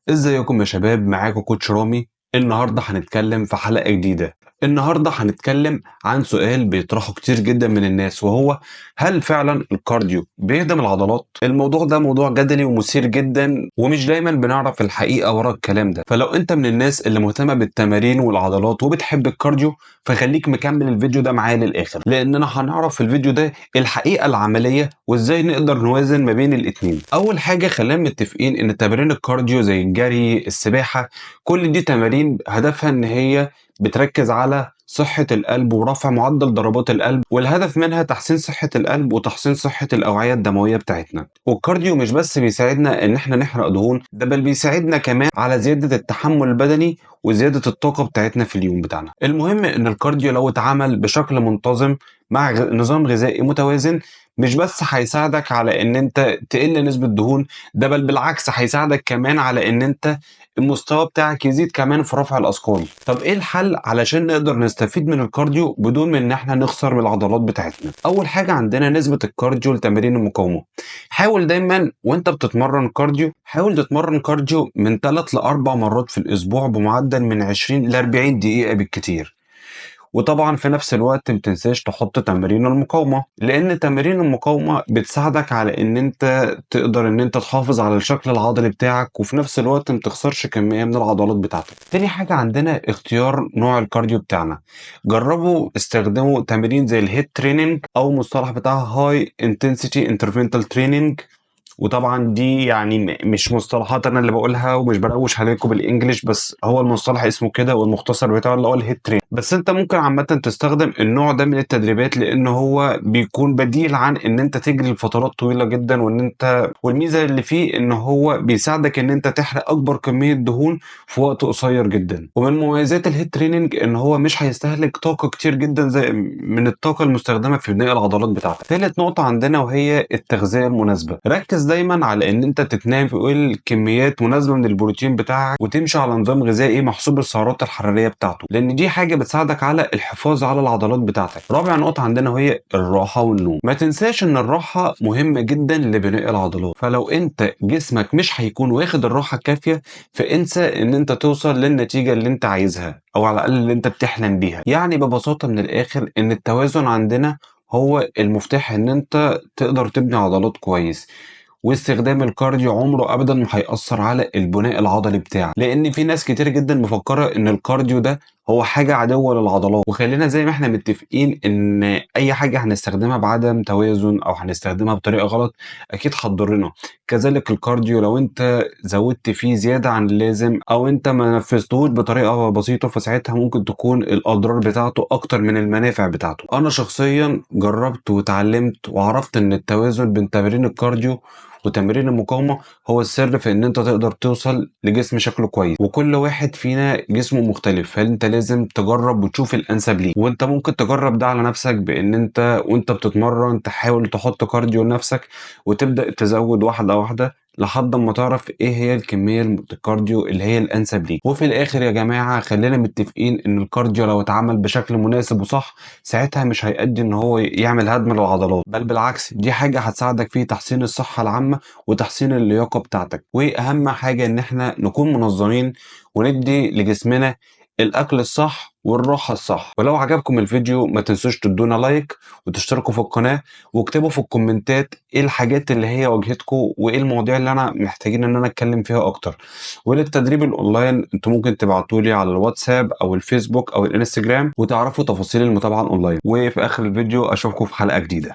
ازيكم يا شباب؟ معاكم coach رامي. النهارده هنتكلم في حلقة جديدة. النهارده هنتكلم عن سؤال بيطرحه كتير جدا من الناس، وهو هل فعلا ال cardio بيهدم العضلات؟ الموضوع ده موضوع جدلي ومثير جدا، ومش دايما بنعرف الحقيقة ورا الكلام ده. فلو انت من الناس اللي مهتمة بالتمارين والعضلات وبتحب ال cardio، فخليك مكمل الفيديو ده معايا للاخر، لاننا هنعرف في الفيديو ده الحقيقة العملية وازاي نقدر نوازن ما بين الاتنين. اول حاجة، خلينا متفقين ان تمارين ال cardio زي الجري، السباحة، كل دي تمارين هدفها ان هي بتركز على صحة القلب ورفع معدل ضربات القلب، والهدف منها تحسين صحة القلب وتحسين صحة الأوعية الدموية بتاعتنا. وال cardio مش بس بيساعدنا إن احنا نحرق دهون، ده بل بيساعدنا كمان على زيادة التحمل البدني وزيادة الطاقة بتاعتنا في اليوم بتاعنا. المهم إن ال cardio لو اتعمل بشكل منتظم مع نظام غذائي متوازن، مش بس هيساعدك على ان انت تقل نسبة دهون، ده بل بالعكس هيساعدك كمان على ان انت المستوى بتاعك يزيد كمان في رفع الاثقال. طب ايه الحل علشان نقدر نستفيد من ال cardio بدون من ان احنا نخسر من العضلات بتاعتنا؟ اول حاجة عندنا نسبة ال cardio لتمارين المقاومة. حاول دايما وانت بتتمرن cardio، حاول تتمرن cardio من 3 ل 4 مرات في الاسبوع بمعدل من 20 ل 40 دقيقة بالكتير. وطبعا في نفس الوقت متنساش تحط تمارين المقاومة، لان تمارين المقاومة بتساعدك على ان انت تقدر ان انت تحافظ على الشكل العضلي بتاعك، وفي نفس الوقت متخسرش كمية من العضلات بتاعتك. تاني حاجة عندنا اختيار نوع ال cardio بتاعنا. جربوا استخدموا تمارين زي ال HIIT training او مصطلح بتاعها high intensity interval training. وطبعا دي يعني مش مصطلحات انا اللي بقولها ومش بروش عليكم بال English، بس هو المصطلح اسمه كده والمختصر بتاعه اللي هو ال HIIT training. بس انت ممكن عامة تستخدم النوع ده من التدريبات، لان هو بيكون بديل عن ان انت تجري لفترات طويلة جدا، وان انت والميزة اللي فيه ان هو بيساعدك ان انت تحرق اكبر كمية دهون في وقت قصير جدا. ومن مميزات ال HIIT training ان هو مش هيستهلك طاقة كتير جدا زي من الطاقة المستخدمة في بناء العضلات بتاعتك. ثالث نقطة عندنا وهي التغذية المناسبه. ركز دايما على ان انت تتناول كميات مناسبة من البروتين بتاعك، وتمشي على نظام غذائي محسوب السعرات الحرارية بتاعته، لان دي حاجة بتساعدك على الحفاظ على العضلات بتاعتك. رابع نقطة عندنا وهي الراحة والنوم. ما تنساش ان الراحة مهمة جدا لبناء العضلات، فلو انت جسمك مش هيكون واخد الراحة الكافيه، فانسى ان انت توصل للنتيجة اللي انت عايزها او على الاقل اللي انت بتحلم بيها. يعني ببساطة من الاخر ان التوازن عندنا هو المفتاح ان انت تقدر تبني عضلات كويس، واستخدام ال cardio عمره ابدا ما هيأثر على البناء العضلي بتاعك، لان في ناس كتير جدا مفكرة ان ال cardio ده هو حاجة عدوه للعضلات. وخلينا زي ما احنا متفقين ان اي حاجة هنستخدمها بعدم توازن او هنستخدمها بطريقة غلط اكيد هتضرنا. كذلك ال cardio لو انت زودت فيه زيادة عن اللازم او انت ما نفذتهوش بطريقة بسيطه، فساعتها ممكن تكون الاضرار بتاعته اكتر من المنافع بتاعته. انا شخصيا جربت وتعلمت وعرفت ان التوازن بين تمارين ال cardio وتمارين المقاومة هو السر في ان انت تقدر توصل لجسم شكله كويس. وكل واحد فينا جسمه مختلف، فانت لازم تجرب وتشوف الانسب ليك. وانت ممكن تجرب ده على نفسك بان انت وانت بتتمرن تحاول تحط cardio لنفسك وتبدا تزود واحدة واحدة لحد ما تعرف ايه هي الكمية ال cardio اللي هي الانسب ليك. وفي الاخر يا جماعة، خلينا متفقين ان ال cardio لو اتعمل بشكل مناسب وصح، ساعتها مش هيؤدي ان هو يعمل هدم للعضلات، بل بالعكس دي حاجة هتساعدك في تحسين الصحة العامة وتحسين اللياقة بتاعتك. واهم حاجة ان احنا نكون منظمين وندي لجسمنا الاكل الصح والراحة الصح. ولو عجبكم الفيديو ما تنسوش تدونا like وتشتركوا في القناه، واكتبوا في الكومنتات ايه الحاجات اللي هي واجهتكم وايه المواضيع اللي انا محتاجين ان انا اتكلم فيها اكتر. وللتدريب الاونلاين انتوا ممكن تبعتوا لي على الواتساب او الفيسبوك او الانستجرام وتعرفوا تفاصيل المتابعة الاونلاين. وفي اخر الفيديو اشوفكم في حلقة جديدة.